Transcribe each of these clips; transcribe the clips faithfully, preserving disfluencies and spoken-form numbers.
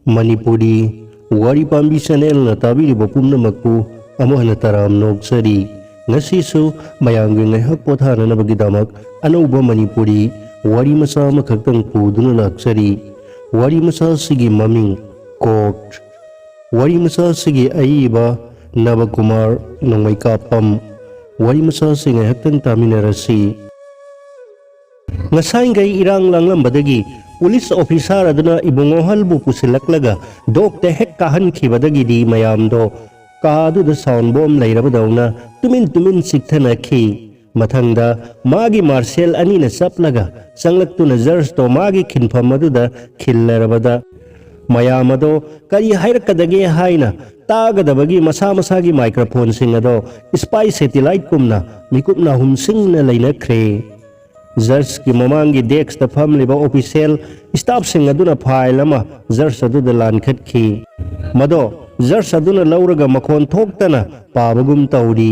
ꯃꯅꯤꯄꯨꯔꯤ ꯋꯥꯔꯤ ꯄꯥꯝꯕꯤ ꯆꯦꯅꯦꯜꯅ ꯇꯥꯕꯤꯔꯤꯕ ꯄꯨꯝꯅꯃꯛꯄꯨ ꯑꯃꯨꯛ ꯍꯟꯅ ꯇꯔꯥꯝꯅ ꯑꯣꯛꯆꯔꯤ꯫ ꯉꯁꯤꯁꯨ ꯃꯌꯥꯝꯒꯤ ꯉꯥꯏꯍꯥꯛ ꯄꯣꯊꯥꯅꯅꯕꯒꯤꯗꯃꯛ ꯑꯅꯧꯕ ꯃꯅꯤꯄꯨꯔꯤ ꯋꯥꯔꯤ ꯃꯆꯥ ꯑꯃꯈꯛꯇꯪ ꯄꯨꯗꯨꯅ ꯂꯥꯛꯆꯔꯤ꯫ ꯋꯥꯔꯤ ꯃꯆꯥ ꯑꯁꯤꯒꯤ ꯃꯃꯤꯡ ꯀꯣꯔꯠ꯫ ꯋꯥꯔꯤ ꯃꯆꯥ ꯑꯁꯤꯒꯤ ꯑꯏꯕ ꯅꯕꯀꯨꯃꯥꯔ ꯅꯣꯡꯃꯩꯀꯥꯄꯝ꯫ ꯋꯥꯔꯤ ꯃꯆꯥ ꯑꯁꯤ ꯉꯥꯏꯍꯥꯛꯇꯪ ꯇꯥꯃꯤꯟꯅꯔꯁꯤ꯫ ꯉꯁꯥꯏꯈꯩ ꯏꯔꯥꯡ ꯂꯥꯡꯂꯝꯕꯗꯒꯤ ꯄꯨꯂꯤꯁ ꯑꯣꯐꯤꯁꯥꯔ ꯑꯗꯨꯅ ꯏꯕꯨꯡꯉꯣꯍꯜꯕꯨ ꯄꯨꯁꯤꯜꯂꯛꯂꯒ ꯗꯣꯛꯇ ꯍꯦꯛ ꯀꯥꯍꯟꯈꯤꯕꯗꯒꯤꯗꯤ ꯃꯌꯥꯝꯗꯣ ꯀꯥ ꯑꯗꯨꯗ ꯁꯥꯎꯟ ꯕꯣꯝ ꯂꯩꯔꯕꯗꯧꯅ ꯇꯨꯃꯤꯟ ꯇꯨꯃꯤꯟ ꯆꯤꯛꯊꯅꯈꯤ꯫ ꯃꯊꯪꯗ ꯃꯥꯒꯤ ꯃꯥꯔꯁꯦꯜ ꯑꯅꯤꯅ ꯆꯞꯂꯒ ꯆꯪꯂꯛꯇꯨꯅ ꯖꯔꯖꯇꯣ ꯃꯥꯒꯤ ꯈꯤꯟꯐꯝ ꯑꯗꯨꯗ ꯈꯤꯜꯂꯔꯕꯗ ꯃꯌꯥꯝ ꯑꯗꯣ ꯀꯔꯤ ꯍꯥꯏꯔꯛꯀꯗꯒꯦ ꯍꯥꯏꯅ ꯇꯥꯒꯗꯕꯒꯤ ꯃꯁꯥ ꯃꯁꯥꯒꯤ ꯃꯥꯏꯀ꯭ꯔꯣꯐꯣꯟꯁꯤꯡ ꯑꯗꯣ ꯁ꯭ꯄꯥꯏ ꯁꯦꯇꯤꯂꯥꯏꯠꯀꯨꯝꯅ ꯃꯤꯀꯨꯞꯅ ꯍꯨꯝꯁꯤꯡꯅ ꯂꯩꯅꯈ꯭ꯔꯦ꯫ ꯖꯔꯖꯀꯤ ꯃꯃꯥꯡꯒꯤ ꯗꯦꯛꯁꯇ ꯐꯝꯂꯤꯕ ꯑꯣꯐꯤꯁꯦꯜ ꯁ꯭ꯇꯥꯐꯁꯤꯡ ꯑꯗꯨꯅ ꯐꯥꯏꯜ ꯑꯃ ꯖꯔꯖ ꯑꯗꯨꯗ ꯂꯥꯟꯈꯠꯈꯤ꯫ ꯃꯗꯣ ꯖꯔꯖ ꯑꯗꯨꯅ ꯂꯧꯔꯒ ꯃꯈꯣꯟ ꯊꯣꯛꯇꯅ ꯄꯥꯕꯒꯨꯝ ꯇꯧꯔꯤ꯫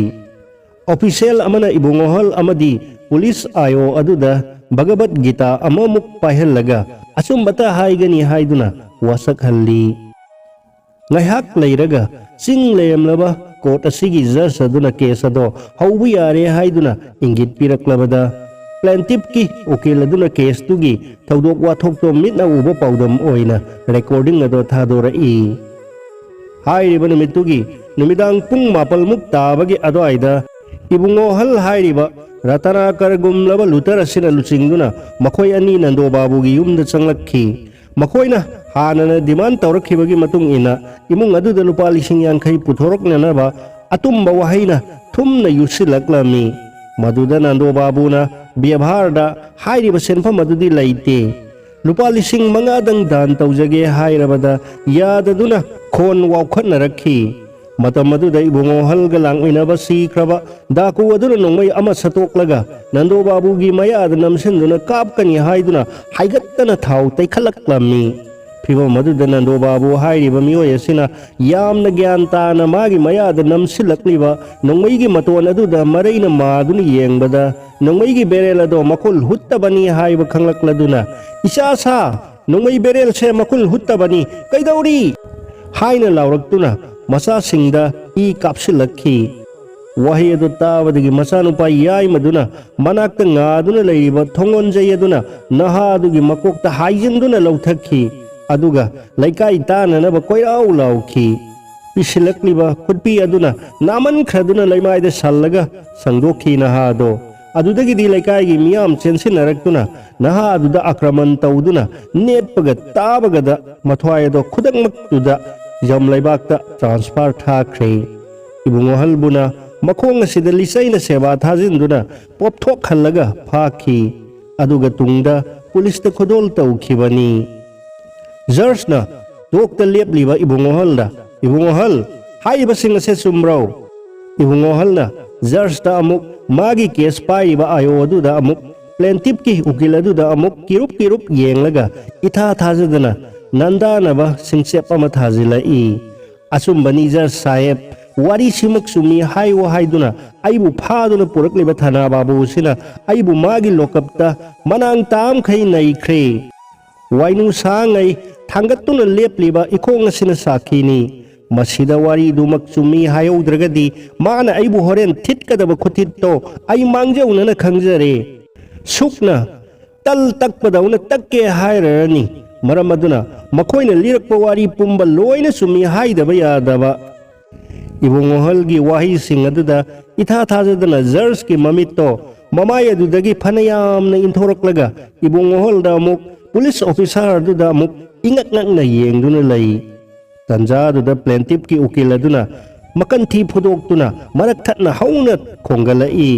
ꯑꯣꯐꯤꯁꯦꯜ ꯑꯃꯅ ꯏꯕꯨꯡꯉꯣꯍꯜ ꯑꯃꯗꯤ ꯄꯨꯂꯤꯁ ꯑꯥꯏ ꯑꯣ ꯑꯗꯨꯗ ꯚꯒꯕꯠ ꯒꯤꯇꯥ ꯑꯃꯃꯨꯛ ꯄꯥꯏꯍꯜꯂꯒ ꯑꯆꯨꯝꯕꯇ ꯍꯥꯏꯒꯅꯤ ꯍꯥꯏꯗꯨꯅ ꯋꯥꯁꯛꯍꯜꯂꯤ꯫ ꯉꯥꯏꯍꯥꯛ ꯂꯩꯔꯒ ꯆꯤꯡ ꯂꯩꯔꯝꯂꯕ ꯀꯣꯔꯠ ꯑꯁꯤꯒꯤ ꯖꯖ ꯑꯗꯨꯅ ꯀꯦꯁ ꯑꯗꯣ ꯍꯧꯕ ꯌꯥꯔꯦ ꯍꯥꯏꯗꯨꯅ ꯏꯪꯒꯤꯠ ꯄꯤꯔꯛꯂꯕꯗ, ꯄ꯭ꯂꯦꯟꯇꯤꯐꯀꯤ ꯎꯀꯤꯜ ꯑꯗꯨꯅ ꯀꯦꯁꯇꯨꯒꯤ ꯊꯧꯗꯣꯛ ꯋꯥꯊꯣꯛꯇꯣ ꯃꯤꯠꯅ ꯎꯕ ꯄꯥꯎꯗꯝ ꯑꯣꯏꯅ ꯔꯦꯀꯣꯔꯗꯤꯡ ꯑꯗꯣ ꯊꯥꯗꯣꯔꯛꯏ꯫ ꯍꯥꯏꯔꯤꯕ ꯅꯨꯃꯤꯠꯇꯨꯒꯤ ꯅꯨꯃꯤꯗꯥꯡ ꯄꯨꯡ ꯃꯥꯄꯜꯃꯨꯛ ꯇꯥꯕꯒꯤ ꯑꯗꯨꯋꯥꯏꯗ ꯏꯕꯨꯡꯉꯣꯍꯜ ꯍꯥꯏꯔꯤꯕ ꯔꯇꯅꯥꯀꯔꯒꯨꯝꯂꯕ ꯂꯨꯇꯔ ꯑꯁꯤꯅ ꯂꯨꯆꯤꯡꯗꯨꯅ ꯃꯈꯣꯏ ꯑꯅꯤ ꯅꯟꯗꯣ ꯕꯥꯕꯨꯒꯤ ꯌꯨꯝꯗ ꯆꯪꯂꯛꯈꯤ꯫ ꯃꯈꯣꯏꯅ ꯍꯥꯟꯅꯅ ꯗꯤꯃꯥꯟ ꯇꯧꯔꯛꯈꯤꯕꯒꯤ ꯃꯇꯨꯡ ꯏꯟꯅ ꯏꯃꯨꯡ ꯑꯗꯨꯗ ꯂꯨꯄꯥ ꯂꯤꯁꯤꯡ ꯌꯥꯡꯈꯩ ꯄꯨꯊꯣꯔꯛꯅꯅꯕ ꯑꯇꯨꯝꯕ ꯋꯥꯍꯩꯅ ꯊꯨꯝꯅ ꯌꯨꯠꯁꯤꯜꯂꯛꯂꯝꯃꯤ꯫ ꯃꯗꯨꯗ ꯅꯟꯗꯣ ꯕꯥꯕꯨꯅ ꯕꯦꯕꯥꯔꯗ ꯍꯥꯏꯔꯤꯕ ꯁꯦꯟꯐꯝ ꯑꯗꯨꯗꯤ ꯂꯩꯇꯦ, ꯂꯨꯄꯥ ꯂꯤꯁꯤꯡ ꯃꯉꯥꯗꯪ ꯗꯥꯟ ꯇꯧꯖꯒꯦ ꯍꯥꯏꯔꯕꯗ ꯌꯥꯗꯗꯨꯅ ꯈꯣꯟ ꯋꯥꯎꯈꯠꯅꯔꯛꯈꯤ꯫ ꯃꯇꯝ ꯑꯗꯨꯗ ꯏꯕꯨꯡꯉꯣꯍꯜꯒ ꯂꯥꯡꯃꯤꯟꯅꯕ ꯁꯤꯈ꯭ꯔꯕ ꯗꯥꯀꯨ ꯑꯗꯨꯅ ꯅꯣꯡꯃꯩ ꯑꯃ ꯁꯠꯇꯣꯛꯂꯒ ꯅꯟꯗꯣ ꯕꯥꯕꯨꯒꯤ ꯃꯌꯥꯗ ꯅꯝꯁꯤꯟꯗꯨꯅ ꯀꯥꯞꯀꯅꯤ ꯍꯥꯏꯗꯨꯅ ꯍꯥꯏꯒꯠꯇꯅ ꯊꯥꯎ ꯇꯩꯈꯠꯂꯛꯂꯝꯃꯤ꯫ ꯐꯤꯚꯝ ꯑꯗꯨꯗ ꯅꯟꯗꯣ ꯕꯥꯕꯨ ꯍꯥꯏꯔꯤꯕ ꯃꯤꯑꯣꯏ ꯑꯁꯤꯅ ꯌꯥꯝꯅ ꯒ꯭ꯌꯥꯟ ꯇꯥꯅ ꯃꯥꯒꯤ ꯃꯌꯥꯗ ꯅꯝꯁꯤꯜꯂꯛꯂꯤꯕ ꯅꯣꯡꯃꯩꯒꯤ ꯃꯇꯣꯟ ꯑꯗꯨꯗ ꯃꯔꯩꯅ ꯃꯥꯗꯨꯅ ꯌꯦꯡꯕꯗ, ꯅꯣꯡꯃꯩꯒꯤ ꯕꯦꯔꯦꯜ ꯑꯗꯣ ꯃꯈꯨꯜ ꯍꯨꯠꯇꯕꯅꯤ ꯍꯥꯏꯕ ꯈꯪꯂꯛꯂꯗꯨꯅ, "ꯏꯆꯥ ꯁꯥ, "ꯅꯣꯡꯃꯩ ꯕꯦꯔꯦꯜꯁꯦ ꯃꯈꯨꯜ ꯍꯨꯠꯇꯕꯅꯤ, ꯀꯩꯗꯧꯔꯤ?" ꯍꯥꯏꯅ ꯂꯥꯎꯔꯛꯇꯨꯅ ꯃꯆꯥꯁꯤꯡꯗ ꯏ ꯀꯥꯞꯁꯤꯜꯂꯛꯈꯤ꯫ ꯋꯥꯍꯩ ꯑꯗꯨ ꯇꯥꯕꯗꯒꯤ ꯃꯆꯥꯅꯨꯄꯥ ꯌꯥꯏꯃꯗꯨꯅ ꯃꯅꯥꯛꯇ ꯉꯥꯗꯨꯅ ꯂꯩꯔꯤꯕ ꯊꯣꯡꯒꯣꯟꯖꯩ ꯑꯗꯨꯅ ꯅꯍꯥ ꯑꯗꯨꯒꯤ ꯃꯀꯣꯛꯇ ꯍꯥꯏꯖꯤꯟꯗꯨꯅ ꯂꯧꯊꯈꯤ꯫ ꯑꯗꯨꯒ ꯂꯩꯀꯥꯏ ꯇꯥꯅꯅꯕ ꯀꯣꯏꯔꯥꯎ ꯂꯥꯎꯈꯤ꯫ ꯄꯤꯁꯤꯜꯂꯛꯂꯤꯕ ꯈꯨꯠꯄꯤ ꯑꯗꯨꯅ ꯅꯥꯃꯟꯈ꯭ꯔꯗꯨꯅ ꯂꯩꯃꯥꯏꯗ ꯁꯜꯂꯒ ꯁꯪꯗꯣꯛꯈꯤ ꯅꯍꯥ ꯑꯗꯣ꯫ ꯑꯗꯨꯗꯒꯤꯗꯤ ꯂꯩꯀꯥꯏꯒꯤ ꯃꯤꯌꯥꯝ ꯆꯦꯟꯁꯤꯟꯅꯔꯛꯇꯨꯅ ꯅꯍꯥ ꯑꯗꯨꯗ ꯑꯥꯀ꯭ꯔꯃꯟ ꯇꯧꯗꯨꯅ ꯅꯦꯠꯄꯒ ꯇꯥꯕꯒꯗ ꯃꯊ꯭ꯋꯥꯏ ꯑꯗꯣ ꯈꯨꯗꯛꯃꯛꯇꯨꯗ ꯖꯝ ꯂꯩꯕꯥꯛꯇ ꯇ꯭ꯔꯥꯟꯁꯐꯔ ꯊꯥꯈ꯭ꯔꯦ꯫ ꯏꯕꯨꯡꯉꯣꯍꯜꯕꯨꯅ ꯃꯈꯣꯡ ꯑꯁꯤꯗ ꯂꯤꯆꯩꯅ ꯁꯦꯕꯥ ꯊꯥꯖꯤꯟꯗꯨꯅ ꯄꯣꯞꯊꯣꯛꯍꯜꯂꯒ ꯐꯥꯈꯤ꯫ ꯑꯗꯨꯒ ꯇꯨꯡꯗ ꯄꯨꯂꯤꯁꯇ ꯈꯨꯗꯣꯜ ꯇꯧꯈꯤꯕꯅꯤ꯫ ꯖꯔꯖꯅ ꯗꯣꯛꯇ ꯂꯦꯞꯂꯤꯕ ꯏꯕꯨꯡꯉꯣꯍꯜꯗ, "ꯏꯕꯨꯡꯉꯣꯍꯜ, ꯍꯥꯏꯔꯤꯕꯁꯤꯡ ꯑꯁꯦ ꯆꯨꯝꯕ꯭ꯔꯣ?" ꯏꯕꯨꯡꯉꯣꯍꯜꯅ ꯖꯔꯖꯇ ꯑꯃꯨꯛ, ꯃꯥꯒꯤ ꯀꯦꯁ ꯄꯥꯏꯔꯤꯕ ꯑꯥꯏ ꯑꯣ ꯑꯗꯨꯗ ꯑꯃꯨꯛ, ꯄ꯭ꯂꯦꯟꯇꯤꯞꯀꯤ ꯎꯀꯤꯜ ꯑꯗꯨꯗ ꯑꯃꯨꯛ ꯀꯤꯔꯨꯞ ꯀꯤꯔꯨꯞ ꯌꯦꯡꯂꯒ ꯏꯊꯥ ꯊꯥꯖꯗꯅ ꯅꯟꯗꯥꯅꯕ ꯁꯤꯡꯆꯦꯞ ꯑꯃ ꯊꯥꯖꯤꯜꯂꯛꯏ꯫ "ꯑꯆꯨꯝꯕꯅꯤ ꯖꯔꯖ ꯁꯥꯍꯦꯕ, ꯋꯥꯔꯤꯁꯤꯃꯛ ꯆꯨꯝꯃꯤ ꯍꯥꯏꯌꯨ ꯍꯥꯏꯗꯨꯅ ꯑꯩꯕꯨ ꯐꯥꯗꯨꯅ ꯄꯨꯔꯛꯂꯤꯕ ꯊꯅꯥ ꯕꯥꯕꯨ ꯑꯁꯤꯅ ꯑꯩꯕꯨ ꯃꯥꯒꯤ ꯂꯣꯀꯞꯇ ꯃꯅꯥꯡ ꯇꯥꯝꯈꯩ ꯅꯩꯈ꯭ꯔꯦ꯫ ꯋꯥꯏꯅꯨ ꯁꯥꯡꯉꯩ ꯊꯥꯡꯒꯠꯇꯨꯅ ꯂꯦꯞꯂꯤꯕ ꯏꯈꯣꯡ ꯑꯁꯤꯅ ꯁꯥꯈꯤꯅꯤ꯫ ꯃꯁꯤꯗ ꯋꯥꯔꯤꯗꯨꯃꯛ ꯆꯨꯝꯃꯤ ꯍꯥꯏꯍꯧꯗ꯭ꯔꯒꯗꯤ ꯃꯥꯅ ꯑꯩꯕꯨ ꯍꯣꯔꯦꯟ ꯊꯤꯠꯀꯗꯕ ꯈꯨꯊꯤꯠꯇꯣ ꯑꯩ ꯃꯥꯡꯖꯧꯅꯅ ꯈꯪꯖꯔꯦ꯫ ꯁꯨꯛꯅ ꯇꯜ ꯇꯛꯄꯗꯧꯅ ꯇꯛꯀꯦ ꯍꯥꯏꯔꯔꯅꯤ꯫ ꯃꯔꯝ ꯑꯗꯨꯅ ꯃꯈꯣꯏꯅ ꯂꯤꯔꯛꯄ ꯋꯥꯔꯤ ꯄꯨꯝꯕ ꯂꯣꯏꯅ ꯆꯨꯝꯃꯤ ꯍꯥꯏꯗꯕ ꯌꯥꯗꯕ꯫" ꯏꯕꯨꯡꯉꯣꯍꯜꯒꯤ ꯋꯥꯍꯩꯁꯤꯡ ꯑꯗꯨꯗ ꯏꯊꯥ ꯊꯥꯖꯗꯅ ꯖꯔꯖꯀꯤ ꯃꯃꯤꯠꯇꯣ ꯃꯃꯥꯏ ꯑꯗꯨꯗꯒꯤ ꯐꯅꯌꯥꯝꯅ ꯏꯟꯊꯣꯔꯛꯂꯒ ꯏꯕꯨꯡꯉꯣꯍꯜꯗ ꯑꯃꯨꯛ, ꯄꯨꯂꯤꯁ ꯑꯣꯐꯤꯁꯥꯔ ꯑꯗꯨꯗ ꯑꯃꯨꯛ ꯏꯉꯛ ꯉꯛꯅ ꯌꯦꯡꯗꯨꯅ ꯂꯩ꯫ ꯇꯟꯖꯥꯗꯨꯗ ꯄ꯭ꯂꯦꯟꯇꯤꯞꯀꯤ ꯎꯀꯤꯜ ꯑꯗꯨꯅ ꯃꯀꯟꯊꯤ ꯐꯨꯗꯣꯛꯇꯨꯅ ꯃꯔꯛ ꯊꯠꯅ ꯍꯧꯅ ꯈꯣꯡꯒꯠꯂꯛꯏ,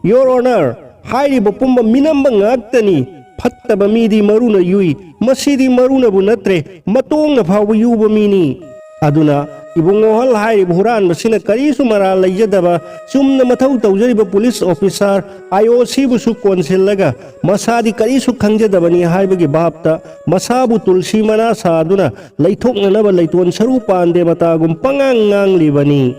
"Your Honor, ꯍꯥꯏꯔꯤꯕ ꯄꯨꯝꯕ ꯃꯤꯅꯝꯕ ꯉꯥꯛꯇꯅꯤ꯫ ꯐꯠꯇꯕ ꯃꯤꯗꯤ ꯃꯔꯨꯅ ꯌꯨꯏ꯫ ꯃꯁꯤꯗꯤ ꯃꯔꯨꯅꯕꯨ ꯅꯠꯇ꯭ꯔꯦ, ꯃꯇꯣꯡꯅ ꯐꯥꯎꯕ ꯌꯨꯕ ꯃꯤꯅꯤ꯫ ꯑꯗꯨꯅ ꯏꯕꯨꯡꯉꯣꯍꯜ ꯍꯥꯏꯔꯤꯕ ꯍꯨꯔꯥꯟꯕꯁꯤꯅ ꯀꯔꯤꯁꯨ ꯃꯔꯥꯜ ꯂꯩꯖꯗꯕ, ꯆꯨꯝꯅ ꯃꯊꯧ ꯇꯧꯖꯔꯤꯕ ꯄꯨꯂꯤꯁ ꯑꯣꯐꯤꯁꯥꯔ ꯑꯥꯏ ꯑꯣ ꯁꯤꯕꯨꯁꯨ ꯀꯣꯟꯁꯤꯜꯂꯒ ꯃꯁꯥꯗꯤ ꯀꯔꯤꯁꯨ ꯈꯪꯖꯗꯕꯅꯤ ꯍꯥꯏꯕꯒꯤ ꯚꯥꯞꯇ ꯃꯁꯥꯕꯨ ꯇꯨꯜꯁꯤ ꯃꯅꯥ ꯁꯥꯗꯨꯅ ꯂꯩꯊꯣꯛꯅꯅꯕ ꯂꯩꯇꯣꯟ ꯁꯔꯨ ꯄꯥꯟꯗꯦ ꯃꯇꯥꯒꯨꯝ ꯄꯉꯥꯡ ꯉꯥꯡꯂꯤꯕꯅꯤ꯫"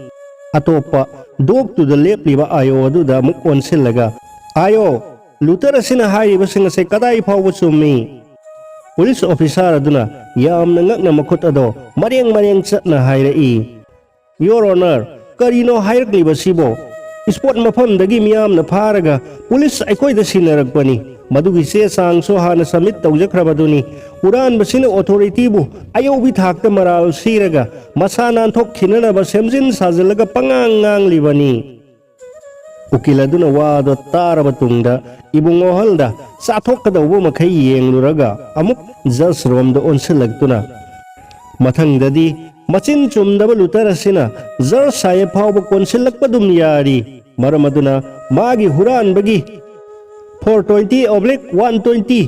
ꯑꯇꯣꯞꯄ ꯗꯣꯛꯇꯨꯗ ꯂꯦꯞꯂꯤꯕ ꯑꯥꯏ ꯑꯣ ꯑꯗꯨꯗ ꯑꯃꯨꯛ ꯑꯣꯟꯁꯤꯜꯂꯒ, "ꯑꯥꯏ ꯑꯣ, ꯂꯨꯇꯔ ꯑꯁꯤꯅ ꯍꯥꯏꯔꯤꯕꯁꯤꯡ ꯑꯁꯦ ꯀꯗꯥꯏ ꯐꯥꯎꯕ ꯆꯨꯝꯃꯤ?" ꯄꯨꯂꯤꯁ ꯑꯣꯐꯤꯁꯥꯔ ꯑꯗꯨꯅ ꯌꯥꯝꯅ ꯉꯛꯅ ꯃꯈꯨꯠ ꯑꯗꯣ ꯃꯔꯦꯡ ꯃꯔꯦꯡ ꯆꯠꯅ ꯍꯥꯏꯔꯛꯏ, "Your Honor, ꯀꯔꯤꯅꯣ ꯍꯥꯏꯔꯛꯂꯤꯕꯁꯤꯕꯣ? ꯏꯁꯄꯣꯠ ꯃꯐꯝꯗꯒꯤ ꯃꯤꯌꯥꯝꯅ ꯐꯥꯔꯒ ꯄꯨꯂꯤꯁ ꯑꯩꯈꯣꯏꯗ ꯁꯤꯟꯅꯔꯛꯄꯅꯤ꯫ ꯃꯗꯨꯒꯤ ꯆꯦ ꯆꯥꯡꯁꯨ ꯍꯥꯟꯅ ꯁꯕꯃꯤꯠ ꯇꯧꯖꯈ꯭ꯔꯕꯗꯨꯅꯤ꯫ ꯍꯨꯔꯥꯟꯕꯁꯤꯅ ꯑꯣꯊꯣꯔꯤꯇꯤꯕꯨ ꯑꯌꯧꯕꯤ ꯊꯥꯛꯇ ꯃꯔꯥꯜ ꯁꯤꯔꯒ ꯃꯁꯥ ꯅꯥꯟꯊꯣꯛꯈꯤꯅꯅꯕ ꯁꯦꯝꯖꯤꯟ ꯁꯥꯖꯤꯜꯂꯒ ꯄꯉꯥꯡ ꯉꯥꯡꯂꯤꯕꯅꯤ"꯫ ꯎꯀꯤꯜ ꯑꯗꯨꯅ ꯋꯥꯗꯣ ꯇꯥꯔꯕ ꯇꯨꯡꯗ ꯏꯕꯨꯡꯉꯣꯍꯜꯗ ꯆꯥꯊꯣꯛꯀꯗꯧꯕ ꯃꯈꯩ ꯌꯦꯡꯂꯨꯔꯒ ꯑꯃꯨꯛ ꯖꯖ ꯔꯣꯝꯗ ꯑꯣꯟꯁꯤꯜꯂꯛꯇꯨꯅ, "ꯃꯊꯪꯗꯗꯤ ꯃꯆꯤꯟ ꯆꯨꯝꯗꯕ ꯂꯨꯇꯔ ꯑꯁꯤꯅ ꯖꯖ ꯁꯥꯍꯦꯕ ꯐꯥꯎꯕ ꯀꯣꯟꯁꯤꯜꯂꯛꯄꯗꯨꯝ ꯌꯥꯔꯤ꯫ ꯃꯔꯝ ꯑꯗꯨꯅ ꯃꯥꯒꯤ ꯍꯨꯔꯥꯟꯕꯒꯤ four twenty oblique one twenty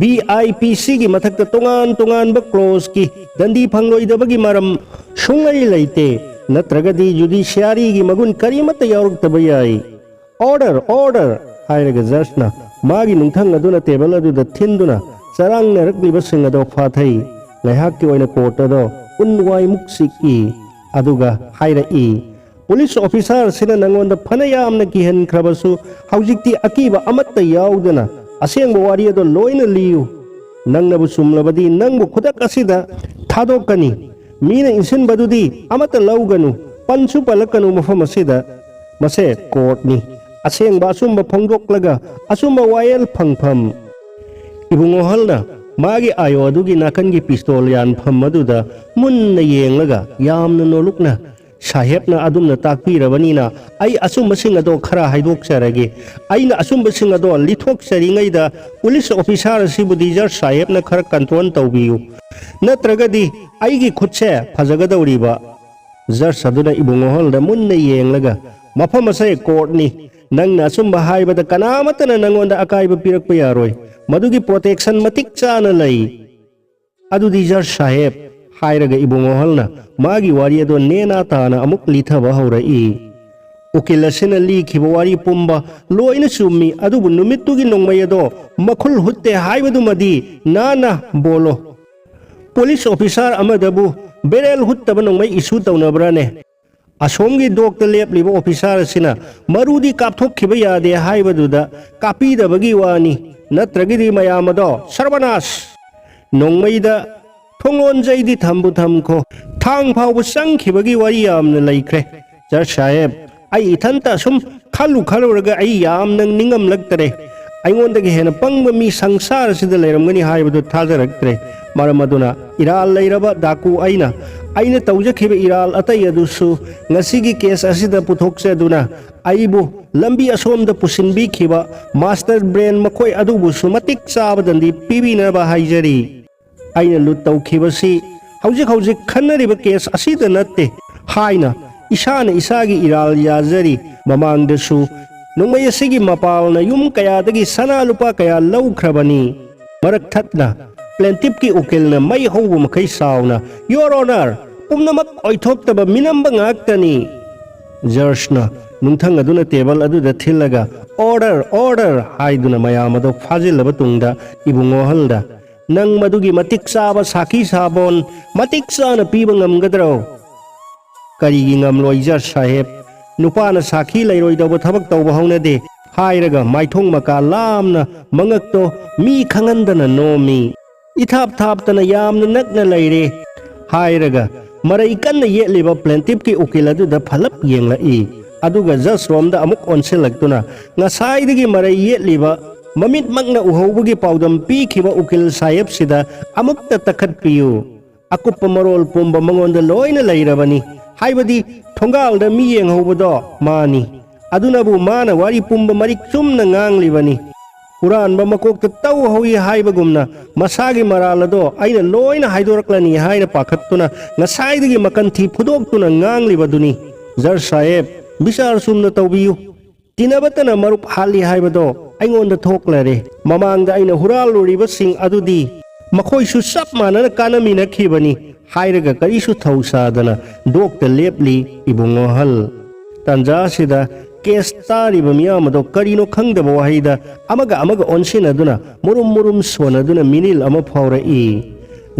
B I P Cꯒꯤ ꯃꯊꯛꯇ ꯇꯣꯉꯥꯟ ꯇꯣꯉꯥꯟꯕ ꯀ꯭ꯂꯣꯖꯀꯤ ꯗꯟꯗꯤ ꯐꯪꯂꯣꯏꯗꯕꯒꯤ ꯃꯔꯝ ꯁꯨꯡꯂꯩ ꯂꯩꯇꯦ꯫ ꯅꯠꯇ꯭ꯔꯒꯗꯤ ꯖꯨꯗꯤꯁꯤꯌꯥꯔꯤꯒꯤ ꯃꯒꯨꯟ ꯀꯔꯤꯃꯠꯇ ꯌꯥꯎꯔꯛꯇꯕ ꯌꯥꯏ꯫ "Order, order!" ꯍꯥꯏꯔꯒ ꯖꯖꯅ ꯃꯥꯒꯤ ꯅꯨꯡꯊꯪ ꯑꯗꯨꯅ ꯇꯦꯕꯜ ꯑꯗꯨꯗ ꯊꯤꯟꯗꯨꯅ ꯆꯔꯥꯡꯅꯔꯛꯂꯤꯕꯁꯤꯡ ꯑꯗꯣ ꯐꯥꯊꯩ꯫ ꯉꯥꯏꯍꯥꯛꯀꯤ ꯑꯣꯏꯅ ꯀꯣꯔꯠ ꯑꯗꯣ ꯎꯟ ꯋꯥꯏꯃꯨꯛ ꯆꯤꯛꯏ꯫ ꯑꯗꯨꯒ ꯍꯥꯏꯔꯛꯏ, "ꯄꯨꯂꯤꯁ ꯑꯣꯐꯤꯁꯥꯔꯁꯤꯅ ꯅꯪꯉꯣꯟꯗ ꯐꯅ ꯌꯥꯝꯅ ꯀꯤꯍꯟꯈ꯭ꯔꯕꯁꯨ, ꯍꯧꯖꯤꯛꯇꯤ ꯑꯀꯤꯕ ꯑꯃꯠꯇ ꯌꯥꯎꯗꯅ ꯑꯁꯦꯡꯕ ꯋꯥꯔꯤ ꯑꯗꯣ ꯂꯣꯏꯅ ꯂꯤꯌꯨ꯫ ꯅꯪꯅꯕꯨ ꯆꯨꯝꯂꯕꯗꯤ ꯅꯪꯕꯨ ꯈꯨꯗꯛ ꯑꯁꯤꯗ ꯊꯥꯗꯣꯛꯀꯅꯤ꯫ ꯃꯤꯅ ꯏꯟꯁꯤꯟꯕꯗꯨꯗꯤ ꯑꯃꯠꯇ ꯂꯧꯒꯅꯨ, ꯄꯟꯁꯨ ꯄꯜꯂꯛꯀꯅꯨ ꯃꯐꯝ ꯑꯁꯤꯗ꯫ ꯃꯁꯦ ꯀꯣꯔꯠꯅꯤ꯫ ꯑꯁꯦꯡꯕ ꯑꯆꯨꯝꯕ ꯐꯣꯡꯗꯣꯛꯂꯒ ꯑꯆꯨꯝꯕ ꯋꯥꯌꯦꯜ ꯐꯪꯐꯝ"꯫ ꯏꯕꯨꯡꯉꯣꯍꯜꯅ ꯃꯥꯒꯤ ꯑꯥꯏꯑꯣ ꯑꯗꯨꯒꯤ ꯅꯥꯀꯟꯒꯤ ꯄꯤꯁꯇꯣꯜ ꯌꯥꯟꯐꯝ ꯑꯗꯨꯗ ꯃꯨꯟꯅ ꯌꯦꯡꯂꯒ ꯌꯥꯝꯅ ꯅꯣꯂꯨꯛꯅ, "ꯁꯥꯍꯦꯕꯅ ꯑꯗꯨꯝꯅ ꯇꯥꯛꯄꯤꯔꯕꯅꯤꯅ ꯑꯩ ꯑꯆꯨꯝꯕꯁꯤꯡ ꯑꯗꯣ ꯈꯔ ꯍꯥꯏꯗꯣꯛꯆꯔꯒꯦ꯫ ꯑꯩꯅ ꯑꯆꯨꯝꯕꯁꯤꯡ ꯑꯗꯣ ꯂꯤꯊꯣꯛꯆꯔꯤꯉꯩꯗ ꯄꯨꯂꯤꯁ ꯑꯣꯐꯤꯁꯥꯔ ꯑꯁꯤꯕꯨꯗꯤ ꯖꯖ ꯁꯥꯍꯦꯕꯅ ꯈꯔ ꯀꯟꯇ꯭ꯔꯣꯜ ꯇꯧꯕꯤꯌꯨ꯫ ꯅꯠꯇ꯭ꯔꯒꯗꯤ ꯑꯩꯒꯤ ꯈꯨꯠꯁꯦ ꯐꯖꯒꯗꯧꯔꯤꯕ"꯫ ꯖꯖ ꯑꯗꯨꯅ ꯏꯕꯨꯡꯉꯣꯍꯜꯗ ꯃꯨꯟꯅ ꯌꯦꯡꯂꯒ, "ꯃꯐꯝ ꯑꯁꯦ ꯀꯣꯔꯠꯅꯤ꯫ ꯅꯪꯅ ꯑꯆꯨꯝꯕ ꯍꯥꯏꯕꯗ ꯀꯅꯥꯃꯠꯇꯅ ꯅꯪꯉꯣꯟꯗ ꯑꯀꯥꯏꯕ ꯄꯤꯔꯛꯄ ꯌꯥꯔꯣꯏ꯫ ꯃꯗꯨꯒꯤ ꯄ꯭ꯔꯣꯇꯦꯛꯁꯟ ꯃꯇꯤꯛ ꯆꯥꯅ ꯂꯩ꯫ "ꯑꯗꯨꯗꯤ ꯖꯖ ꯁꯥꯍꯦꯕ", ꯍꯥꯏꯔꯒ ꯏꯕꯨꯡꯉꯣꯍꯜꯅ ꯃꯥꯒꯤ ꯋꯥꯔꯤ ꯑꯗꯣ ꯅꯦꯅꯥ ꯇꯥꯅ ꯑꯃꯨꯛ ꯂꯤꯊꯕ ꯍꯧꯔꯛꯏ꯫ ꯎꯀꯤꯜ ꯑꯁꯤꯅ ꯂꯤꯈꯤꯕ ꯋꯥꯔꯤ ꯄꯨꯝꯕ ꯂꯣꯏꯅ ꯆꯨꯝꯃꯤ, ꯑꯗꯨꯕꯨ ꯅꯨꯃꯤꯠꯇꯨꯒꯤ ꯅꯣꯡꯃꯩ ꯑꯗꯣ ꯃꯈꯨꯜ ꯍꯨꯠꯇꯦ ꯍꯥꯏꯕꯗꯨꯃꯗꯤ ꯅꯥꯟꯅ ꯕꯣꯜꯂꯣ꯫ ꯄꯨꯂꯤꯁ ꯑꯣꯐꯤꯁꯥꯔ ꯑꯃꯗꯕꯨ ꯕꯦꯔꯦꯜ ꯍꯨꯠꯇꯕ ꯅꯣꯡꯃꯩ ꯏꯁꯨ ꯇꯧꯅꯕ꯭ꯔꯥꯅꯦ? ꯑꯁꯣꯝꯒꯤ ꯗꯣꯛꯇ ꯂꯦꯞꯂꯤꯕ ꯑꯣꯐꯤꯁꯥꯔ ꯑꯁꯤꯅ ꯃꯔꯨꯗꯤ ꯀꯥꯞꯊꯣꯛꯈꯤꯕ ꯌꯥꯗꯦ ꯍꯥꯏꯕꯗꯨꯗ ꯀꯥꯞꯄꯤꯗꯕꯒꯤ ꯋꯥꯅꯤ, ꯅꯠꯇ꯭ꯔꯒꯗꯤ ꯃꯌꯥꯝ ꯑꯗꯣ ꯁꯔꯕꯅꯥꯁ! ꯅꯣꯡꯃꯩꯗ ꯊꯣꯡ ꯂꯣꯟꯖꯩꯗꯤ ꯊꯝꯕꯨ ꯊꯝꯈꯣ, ꯊꯥꯡ ꯐꯥꯎꯕ ꯆꯪꯈꯤꯕꯒꯤ ꯋꯥꯔꯤ ꯌꯥꯝꯅ ꯂꯩꯈ꯭ꯔꯦ꯫ ꯖꯖ ꯁꯥꯍꯦꯕ, ꯑꯩ ꯏꯊꯟꯇ ꯑꯁꯨꯝ ꯈꯜꯂꯨ ꯈꯜꯂꯨꯔꯒ ꯑꯩ ꯌꯥꯝꯅ ꯅꯤꯡꯉꯝꯂꯛꯇꯔꯦ꯫ ꯑꯩꯉꯣꯟꯗꯒꯤ ꯍꯦꯟꯅ ꯄꯪꯕ ꯃꯤ ꯁꯪꯁꯥꯔ ꯑꯁꯤꯗ ꯂꯩꯔꯝꯒꯅꯤ ꯍꯥꯏꯕꯗꯨ ꯊꯥꯖꯔꯛꯇ꯭ꯔꯦ꯫ ꯃꯔꯝ ꯑꯗꯨꯅ ꯏꯔꯥꯜ ꯂꯩꯔꯕ ꯗꯥꯀꯨ ꯑꯩꯅ, ꯑꯩꯅ ꯇꯧꯖꯈꯤꯕ ꯏꯔꯥꯜ ꯑꯇꯩ ꯑꯗꯨꯁꯨ ꯉꯁꯤꯒꯤ ꯀꯦꯁ ꯑꯁꯤꯗ ꯄꯨꯊꯣꯛꯆꯗꯨꯅ ꯑꯩꯕꯨ ꯂꯝꯕꯤ ꯑꯁꯣꯝꯗ ꯄꯨꯁꯤꯟꯕꯤꯈꯤꯕ ꯃꯥꯁꯇꯔ ꯕ꯭ꯔꯦꯟ ꯃꯈꯣꯏ ꯑꯗꯨꯕꯨꯁꯨ ꯃꯇꯤꯛ ꯆꯥꯕ ꯗꯟꯗꯤ ꯄꯤꯕꯤꯅꯕ ꯍꯥꯏꯖꯔꯤ꯫ ꯑꯩꯅ ꯂꯨꯠ ꯇꯧꯈꯤꯕꯁꯤ ꯍꯧꯖꯤꯛ ꯍꯧꯖꯤꯛ ꯈꯟꯅꯔꯤꯕ ꯀꯦꯁ ꯑꯁꯤꯗ ꯅꯠꯇꯦ ꯍꯥꯏꯅ ꯏꯁꯥꯅ ꯏꯁꯥꯒꯤ ꯏꯔꯥꯜ ꯌꯥꯖꯔꯤ꯫ ꯃꯃꯥꯡꯗꯁꯨ ꯅꯣꯡꯃꯩ ꯑꯁꯤꯒꯤ ꯃꯄꯥꯜꯅ ꯌꯨꯝ ꯀꯌꯥꯗꯒꯤ ꯁꯅꯥ ꯂꯨꯄꯥ ꯀꯌꯥ ꯂꯧꯈ꯭ꯔꯕꯅꯤ꯫ ꯃꯔꯛ ꯊꯠꯅ ꯄ꯭ꯂꯦꯟꯇꯤꯞꯀꯤ ꯎꯀꯤꯜꯅ ꯃꯩ ꯍꯧꯕ ꯃꯈꯩ ꯁꯥꯎꯅ, "Your Honor, ꯄꯨꯝꯅꯃꯛ ꯑꯣꯏꯊꯣꯛꯇꯕ ꯃꯤꯅꯝꯕ ꯉꯥꯛꯇꯅꯤ"꯫ ꯖꯔꯖꯅ ꯅꯨꯡꯊꯪ ꯑꯗꯨꯅ ꯇꯦꯕꯜ ꯑꯗꯨꯗ ꯊꯤꯜꯂꯒ, "Order, order" ꯍꯥꯏꯗꯨꯅ ꯃꯌꯥꯝ ꯑꯗꯨ ꯐꯥꯖꯤꯜꯂꯕ ꯇꯨꯡꯗ ꯏꯕꯨꯡꯉꯣ ꯍꯜꯗ, "ꯅꯪ ꯃꯗꯨꯒꯤ ꯃꯇꯤꯛ ꯆꯥꯕ ꯁꯥꯈꯤ ꯁꯥꯕꯣꯟ ꯃꯇꯤꯛ ꯆꯥꯅ ꯄꯤꯕ ꯉꯝꯒꯗ꯭ꯔꯣ?" "ꯀꯔꯤꯒꯤ ꯉꯝꯂꯣꯏ, ꯖꯖ ꯁꯥꯍꯦꯕ? ꯅꯨꯄꯥꯅ ꯁꯥꯈꯤ ꯂꯩꯔꯣꯏꯗꯧꯕ ꯊꯕꯛ ꯇꯧꯕ ꯍꯧꯅꯗꯦ" ꯍꯥꯏꯔꯒ ꯃꯥꯏꯊꯣꯡ ꯃꯀꯥ ꯂꯥꯝꯅ ꯃꯉꯛꯇꯣ ꯃꯤ ꯈꯪꯍꯟꯗꯅ ꯅꯣꯝꯃꯤ꯫ "ꯏꯊꯥꯞ ꯊꯥꯞꯇꯅ ꯌꯥꯝꯅ ꯅꯛꯅ ꯂꯩꯔꯦ" ꯍꯥꯏꯔꯒ ꯃꯔꯩ ꯀꯟꯅ ꯌꯦꯠꯂꯤꯕ ꯄ꯭ꯂꯦꯟꯇꯤꯞꯀꯤ ꯎꯀꯤꯜ ꯑꯗꯨꯗ ꯐꯂꯞ ꯌꯦꯡꯂꯛꯏ꯫ ꯑꯗꯨꯒ ꯖꯖ ꯔꯣꯝꯗ ꯑꯃꯨꯛ ꯑꯣꯟꯁꯤꯜꯂꯛꯇꯨꯅ ꯉꯁꯥꯏꯗꯒꯤ ꯃꯔꯩ ꯌꯦꯠꯂꯤꯕ, ꯃꯃꯤꯠꯃꯛꯅ ꯎꯍꯧꯕꯒꯤ ꯄꯥꯎꯗꯝ ꯄꯤꯈꯤꯕ ꯎꯀꯤꯜ ꯁꯥꯍꯦꯕꯁꯤꯗ ꯑꯃꯨꯛꯇ ꯇꯛꯈꯠꯄꯤꯌꯨ꯫ ꯑꯀꯨꯞꯄ ꯃꯔꯣꯜ ꯄꯨꯝꯕ ꯃꯉꯣꯟꯗ ꯂꯣꯏꯅ ꯂꯩꯔꯕꯅꯤ꯫ ꯍꯥꯏꯕꯗꯤ ꯊꯣꯡꯒꯥꯜꯗ ꯃꯤ ꯌꯦꯡꯍꯧꯕꯗꯣ ꯃꯥꯅꯤ꯫ ꯑꯗꯨꯅꯕꯨ ꯃꯥꯅ ꯋꯥꯔꯤ ꯄꯨꯝꯕ ꯃꯔꯤꯛ ꯆꯨꯝꯅ ꯉꯥꯡꯂꯤꯕꯅꯤ꯫ ꯍꯨꯔꯥꯟꯕ ꯃꯀꯣꯛꯇ ꯇꯧ ꯍꯧꯏ ꯍꯥꯏꯕꯒꯨꯝꯅ ꯃꯁꯥꯒꯤ ꯃꯔꯥꯜ ꯑꯗꯣ ꯑꯩꯅ ꯂꯣꯏꯅ ꯍꯥꯏꯗꯣꯔꯛꯂꯅꯤ ꯍꯥꯏꯅ ꯄꯥꯈꯠꯇꯨꯅ ꯉꯁꯥꯏꯗꯒꯤ ꯃꯀꯟ ꯊꯤ ꯐꯨꯗꯣꯛꯇꯨꯅ ꯉꯥꯡꯂꯤꯕꯗꯨꯅꯤ꯫ ꯖꯔ ꯁꯥꯍꯦꯕ, ꯕꯤꯆꯥꯔ ꯆꯨꯝꯅ ꯇꯧꯕꯤꯌꯨ꯫ ꯇꯤꯟꯅꯕꯇꯅ ꯃꯔꯨꯞ ꯍꯥꯠꯂꯤ ꯍꯥꯏꯕꯗꯣ ꯑꯩꯉꯣꯟꯗ ꯊꯣꯛꯂꯔꯦ꯫ ꯃꯃꯥꯡꯗ ꯑꯩꯅ ꯍꯨꯔꯥꯜꯂꯨꯔꯤꯕꯁꯤꯡ ꯑꯗꯨꯗꯤ ꯃꯈꯣꯏꯁꯨ ꯆꯞ ꯃꯥꯟꯅꯅ ꯀꯥꯟꯅꯃꯤꯟꯅꯈꯤꯕꯅꯤ ꯍꯥꯏꯔꯒ ꯀꯔꯤꯁꯨ ꯊꯧꯁꯥꯗꯅ ꯗꯣꯛꯇ ꯂꯦꯞꯂꯤ ꯏꯕꯨꯡꯉꯣ ꯍꯜ꯫ ꯇꯥꯟꯖꯥ ꯑꯁꯤꯗ ꯀꯦꯁ ꯇꯥꯔꯤꯕ ꯃꯤꯌꯥꯝ ꯑꯗꯣ ꯀꯔꯤꯅꯣ ꯈꯪꯗꯕ ꯋꯥꯍꯩꯗ ꯑꯃꯒ ꯑꯃꯒ ꯑꯣꯟꯁꯤꯟꯅꯗꯨꯅ ꯃꯨꯔꯨꯝ ꯃꯨꯔꯨꯝ ꯁꯣꯟꯅꯗꯨꯅ ꯃꯤꯅꯤꯜ ꯑꯃ ꯐꯥꯎꯔꯛꯏ꯫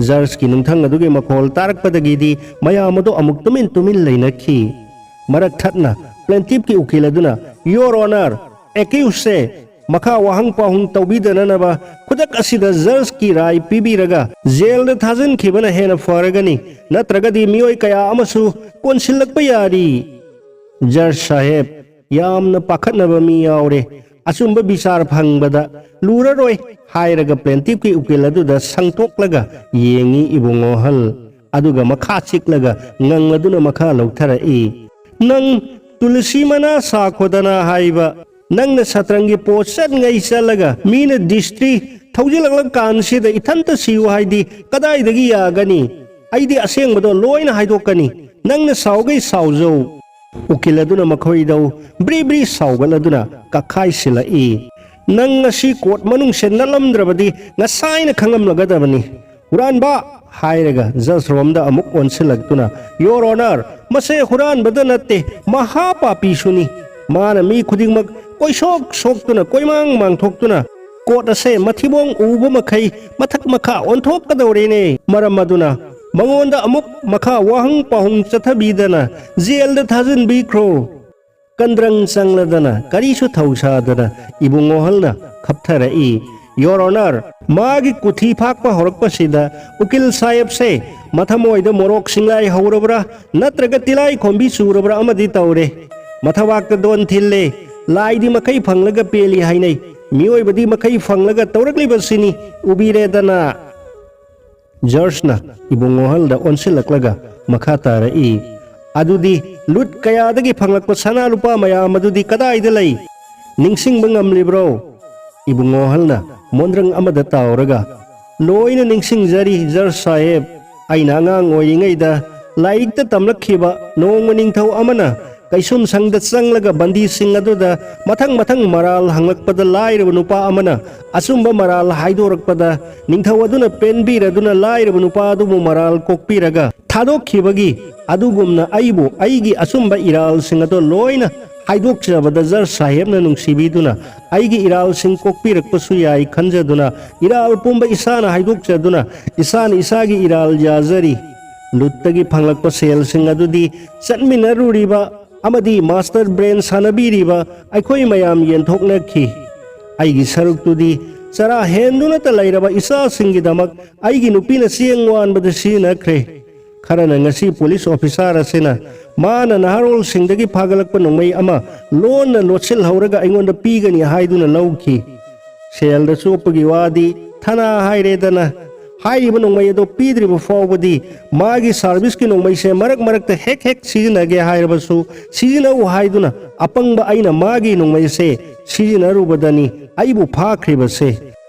ꯖꯔꯖꯀꯤ ꯅꯨꯡꯊꯪ ꯑꯗꯨꯒꯤ ꯃꯈꯣꯜ ꯇꯥꯔꯛꯄꯗꯒꯤꯗꯤ ꯃꯌꯥꯝ ꯑꯗꯣ ꯑꯃꯨꯛ ꯇꯨꯃꯤꯟ ꯇꯨꯃꯤꯟ ꯂꯩꯅꯈꯤ꯫ ꯃꯔꯛ ꯊꯠꯅ ꯄ꯭ꯂꯦꯟꯇꯤꯞꯀꯤ ꯎꯀꯤꯜ ꯑꯗꯨꯅ, "Your Honor, ꯑꯦꯀ꯭ꯌꯨꯁꯁꯦ ꯃꯈꯥ ꯋꯥꯍꯪ ꯄꯥꯎꯍꯪ ꯇꯧꯕꯤꯗꯅꯅꯕ ꯈꯨꯗꯛ ꯑꯁꯤꯗ ꯖꯖꯀꯤ ꯔꯥꯏ ꯄꯤꯕꯤꯔꯒ ꯖꯦꯜꯗ ꯊꯥꯖꯤꯟꯈꯤꯕꯅ ꯍꯦꯟꯅ ꯐꯔꯒꯅꯤ, ꯅꯠꯇ꯭ꯔꯒꯗꯤ ꯃꯤꯑꯣꯏ ꯀꯌꯥ ꯑꯃꯁꯨ ꯀꯣꯟꯁꯤꯜꯂꯛꯄ ꯌꯥꯔꯤ꯫ ꯖꯖ ꯁꯥꯍꯦꯕ, ꯌꯥꯝꯅ ꯄꯥꯈꯠꯅꯕ ꯃꯤ ꯌꯥꯎꯔꯦ꯫ ꯑꯆꯨꯝꯕ ꯕꯤꯆꯥꯔ ꯐꯪꯕꯗ ꯂꯨꯔꯔꯣꯏ ꯍꯥꯏꯔꯒ ꯄ꯭ꯂꯦꯟꯇꯤꯐꯀꯤ ꯎꯀꯤꯜ ꯑꯗꯨꯗ ꯁꯪꯇꯣꯛꯂꯒ ꯌꯦꯡꯉꯤ ꯏꯕꯨꯡꯉꯣ ꯍꯜ꯫ ꯑꯗꯨꯒ ꯃꯈꯥ ꯆꯤꯛꯂꯒ ꯉꯪꯂꯗꯨꯅ ꯃꯈꯥ ꯂꯧꯊꯔꯛꯏ꯫ ꯅꯪ ꯇꯨꯂꯁꯤ ꯃꯅꯥ ꯁꯥꯈꯣꯗꯅ ꯍꯥꯏꯕ ꯅꯪꯅ ꯁꯇ꯭ꯔꯪꯒꯤ ꯄꯣꯠ ꯆꯠꯉꯩ ꯆꯠꯂꯒ ꯃꯤꯅ ꯗꯤꯁꯇ꯭ꯔꯤ ꯊꯧꯖꯤꯜꯂꯛꯂꯀꯥꯟꯁꯤꯗ ꯏꯊꯟꯇ ꯁꯤꯌꯨ ꯍꯥꯏꯗꯤ ꯀꯗꯥꯏꯗꯒꯤ ꯌꯥꯒꯅꯤ? ꯑꯩꯗꯤ ꯑꯁꯦꯡꯕꯗꯣ ꯂꯣꯏꯅ ꯍꯥꯏꯗꯣꯛꯀꯅꯤ꯫ ꯅꯪꯅ ꯁꯥꯎꯒꯩ ꯁꯥꯎꯖꯧ꯫ ꯎꯀꯤꯜ ꯑꯗꯨꯅ ꯃꯈꯣꯏꯗꯧ ꯕ꯭ꯔꯤ ꯕ꯭ꯔꯤ ꯁꯥꯎꯒꯠꯂꯗꯨꯅ ꯀꯛꯈꯥꯏꯁꯤꯜꯂꯛꯏ꯫ ꯅꯪ ꯉꯁꯤ ꯀꯣꯔꯠ ꯃꯅꯨꯡꯁꯦ ꯅꯠꯂꯝꯗ꯭ꯔꯕꯗꯤ ꯉꯁꯥꯏꯅ ꯈꯪꯂꯝꯂꯒꯗꯕꯅꯤ꯫ "ꯍꯨꯔꯥꯟꯕ!" ꯍꯥꯏꯔꯒ ꯖꯖ ꯔꯣꯝꯗ ꯑꯃꯨꯛ ꯑꯣꯟꯁꯤꯜꯂꯛꯇꯨꯅ, "ꯌꯣꯔ ꯑꯣꯅꯔ, ꯃꯁꯦ ꯍꯨꯔꯥꯟꯕꯗ ꯅꯠꯇꯦ, ꯃꯍꯥꯄꯥꯄꯤꯁꯨꯅꯤ꯫ ꯃꯥꯅ ꯃꯤ ꯈꯨꯗꯤꯡꯃꯛ ꯀꯣꯏꯁꯣꯛ ꯁꯣꯛꯇꯨꯅ, ꯀꯣꯏꯃꯥꯡ ꯃꯥꯡꯊꯣꯛꯇꯨꯅ ꯀꯣꯔꯠ ꯑꯁꯦ ꯃꯊꯤꯕꯣꯡ ꯎꯕ ꯃꯈꯩ ꯃꯊꯛ ꯃꯈꯥ ꯑꯣꯟꯊꯣꯛꯀꯗꯧꯔꯦꯅꯦ꯫ ꯃꯔꯝ ꯑꯗꯨꯅ ꯃꯉꯣꯟꯗ ꯑꯃꯨꯛ ꯃꯈꯥ ꯋꯥꯍꯪ ꯄꯥꯎꯍꯪ ꯆꯠꯊꯕꯤꯗꯅ ꯖꯦꯜꯗ ꯊꯥꯖꯤꯟꯕꯤꯈ꯭ꯔꯣ꯫" ꯀꯟꯗ꯭ꯔꯪ ꯆꯪꯂꯗꯅ ꯀꯔꯤꯁꯨ ꯊꯧꯁꯥꯗꯅ ꯏꯕꯨꯡꯉꯣꯍꯜꯅ ꯈꯞꯊꯔꯛꯏ꯫ "ꯌꯣꯔ ꯑꯣꯅꯔ, ꯃꯥꯒꯤ ꯀꯨꯊꯤ ꯐꯥꯛꯄ ꯍꯧꯔꯛꯄꯁꯤꯗ ꯎꯀꯤꯜ ꯁꯥꯍꯦꯕꯁꯦ ꯃꯊꯃꯣꯏꯗ ꯃꯣꯔꯣꯛ ꯁꯤꯡꯂꯥꯏ ꯍꯧꯔꯕ꯭ꯔꯥ ꯅꯠꯇ꯭ꯔꯒ ꯇꯤꯂꯥꯏ ꯈꯣꯝꯕꯤ ꯆꯨꯔꯕ꯭ꯔꯥ ꯑꯃꯗꯤ ꯇꯧꯔꯦ꯫ ꯃꯊꯕꯥꯛꯇ ꯗꯣꯟ ꯊꯤꯜꯂꯦ꯫ ꯂꯥꯏꯗꯤ ꯃꯈꯩ ꯐꯪꯂꯒ ꯄꯦꯜꯂꯤ ꯍꯥꯏꯅꯩ꯫ ꯃꯤꯑꯣꯏꯕꯗꯤ ꯃꯈꯩ ꯐꯪꯂꯒ ꯇꯧꯔꯛꯂꯤꯕꯁꯤꯅꯤ꯫ ꯎꯕꯤꯔꯦꯗꯅ꯫" ꯖꯔꯖꯅ ꯏꯕꯨꯡꯉꯣꯍꯜꯗ ꯑꯣꯟꯁꯤꯜꯂꯛꯂꯒ ꯃꯈꯥ ꯇꯥꯔꯛꯏ, "ꯑꯗꯨꯗꯤ ꯂꯨꯠ ꯀꯌꯥꯗꯒꯤ ꯐꯪꯂꯛꯄ ꯁꯅꯥ ꯂꯨꯄꯥ ꯃꯌꯥꯝ ꯑꯗꯨꯗꯤ ꯀꯗꯥꯏꯗ ꯂꯩ? ꯅꯤꯡꯁꯤꯡꯕ ꯉꯝꯂꯤꯕ꯭ꯔꯣ?" ꯏꯕꯨꯡꯉꯣꯍꯜꯅ ꯃꯣꯟꯗ꯭ꯔꯪ ꯑꯃꯗ ꯇꯥꯎꯔꯒ, "ꯂꯣꯏꯅ ꯅꯤꯡꯁꯤꯡꯖꯔꯤ ꯖꯔꯖ ꯁꯥꯍꯦꯕ꯫ ꯑꯩꯅ ꯑꯉꯥꯡ ꯑꯣꯏꯔꯤꯉꯩꯗ ꯂꯥꯏꯔꯤꯛꯇ ꯇꯝꯂꯛꯈꯤꯕ ꯅꯣꯡꯃ ꯅꯤꯡꯊꯧ ꯑꯃꯅ ꯀꯩꯁꯨꯝꯁꯪꯗ ꯆꯪꯂꯒ ꯕꯟꯗꯤꯁꯤꯡ ꯑꯗꯨꯗ ꯃꯊꯪ ꯃꯊꯪ ꯃꯔꯥꯜ ꯍꯪꯂꯛꯄꯗ ꯂꯥꯏꯔꯕ ꯅꯨꯄꯥ ꯑꯃꯅ ꯑꯆꯨꯝꯕ ꯃꯔꯥꯜ ꯍꯥꯏꯗꯣꯔꯛꯄꯗ ꯅꯤꯡꯊꯧ ꯑꯗꯨꯅ ꯄꯦꯟꯕꯤꯔꯗꯨꯅ ꯂꯥꯏꯔꯕ ꯅꯨꯄꯥ ꯑꯗꯨꯕꯨ ꯃꯔꯥꯜ ꯀꯣꯛꯄꯤꯔꯒ ꯊꯥꯗꯣꯛꯈꯤꯕꯒꯤ ꯑꯗꯨꯒꯨꯝꯅ ꯑꯩꯕꯨ ꯑꯩꯒꯤ ꯑꯆꯨꯝꯕ ꯏꯔꯥꯜꯁꯤꯡ ꯑꯗꯨ ꯂꯣꯏꯅ ꯍꯥꯏꯗꯣꯛꯆꯕꯗ ꯖꯔꯖ ꯁꯥꯍꯦꯕꯅ ꯅꯨꯡꯁꯤꯕꯤꯗꯨꯅ ꯑꯩꯒꯤ ꯏꯔꯥꯜꯁꯤꯡ ꯀꯣꯛꯄꯤꯔꯛꯄꯁꯨ ꯌꯥꯏ ꯈꯟꯖꯗꯨꯅ ꯏꯔꯥꯜ ꯄꯨꯝꯕ ꯏꯁꯥꯅ ꯍꯥꯏꯗꯣꯛꯆꯗꯨꯅ ꯏꯁꯥꯅ ꯏꯁꯥꯒꯤ ꯏꯔꯥꯜ ꯌꯥꯖꯔꯤ꯫ ꯂꯨꯠꯇꯒꯤ ꯐꯪꯂꯛꯄ ꯁꯦꯜꯁꯤꯡ ꯑꯗꯨꯗꯤ ꯆꯠꯃꯤꯟꯅꯔꯨꯔꯤꯕ ꯑꯃꯗꯤ ꯃꯥꯁꯇꯔ ꯕ꯭ꯔꯦꯟ ꯁꯥꯟꯅꯕꯤꯔꯤꯕ ꯑꯩꯈꯣꯏ ꯃꯌꯥꯝ ꯌꯦꯟꯊꯣꯛꯅꯈꯤ꯫ ꯑꯩꯒꯤ ꯁꯔꯨꯛꯇꯨꯗꯤ ꯆꯔꯥ ꯍꯦꯟꯗꯨꯅꯇ ꯂꯩꯔꯕ ꯏꯆꯥꯁꯤꯡꯒꯤꯗꯃꯛ ꯑꯩꯒꯤ ꯅꯨꯄꯤꯅ ꯆꯦꯡ ꯋꯥꯟꯕꯗ ꯁꯤꯖꯤꯟꯅꯈ꯭ꯔꯦ꯫ ꯈꯔꯅ ꯉꯁꯤ ꯄꯨꯂꯤꯁ ꯑꯣꯐꯤꯁꯥꯔ ꯑꯁꯤꯅ ꯃꯥꯅ ꯅꯍꯥꯔꯣꯜꯁꯤꯡꯗꯒꯤ ꯐꯥꯒꯠꯂꯛꯄ ꯅꯣꯡꯃꯩ ꯑꯃ ꯂꯣꯟꯅ ꯂꯣꯠꯁꯤꯜꯍꯧꯔꯒ ꯑꯩꯉꯣꯟꯗ ꯄꯤꯒꯅꯤ ꯍꯥꯏꯗꯨꯅ ꯂꯧꯈꯤ꯫ ꯁꯦꯜꯗ ꯆꯣꯞꯄꯒꯤ ꯋꯥꯗꯤ ꯊꯅꯥ ꯍꯥꯏꯔꯦꯗꯅ꯫ ꯍꯥꯏꯔꯤꯕ ꯅꯣꯡꯃꯩ ꯑꯗꯨ ꯄꯤꯗ꯭ꯔꯤꯕ ꯐꯥꯎꯕꯗꯤ ꯃꯥꯒꯤ ꯁꯥꯔꯚꯤꯁꯀꯤ ꯅꯣꯡꯃꯩꯁꯦ ꯃꯔꯛ ꯃꯔꯛꯇ ꯍꯦꯛ ꯍꯦꯛ ꯁꯤꯖꯤꯟꯅꯒꯦ ꯍꯥꯏꯔꯕꯁꯨ ꯁꯤꯖꯤꯟꯅꯧ ꯍꯥꯏꯗꯨꯅ ꯑꯄꯪꯕ ꯑꯩꯅ ꯃꯥꯒꯤ ꯅꯣꯡꯃꯩꯁꯦ ꯁꯤꯖꯤꯟꯅꯔꯨꯕꯗꯅꯤ ꯑꯩꯕꯨ ꯐꯥꯈ꯭ꯔꯤꯕꯁꯦ꯫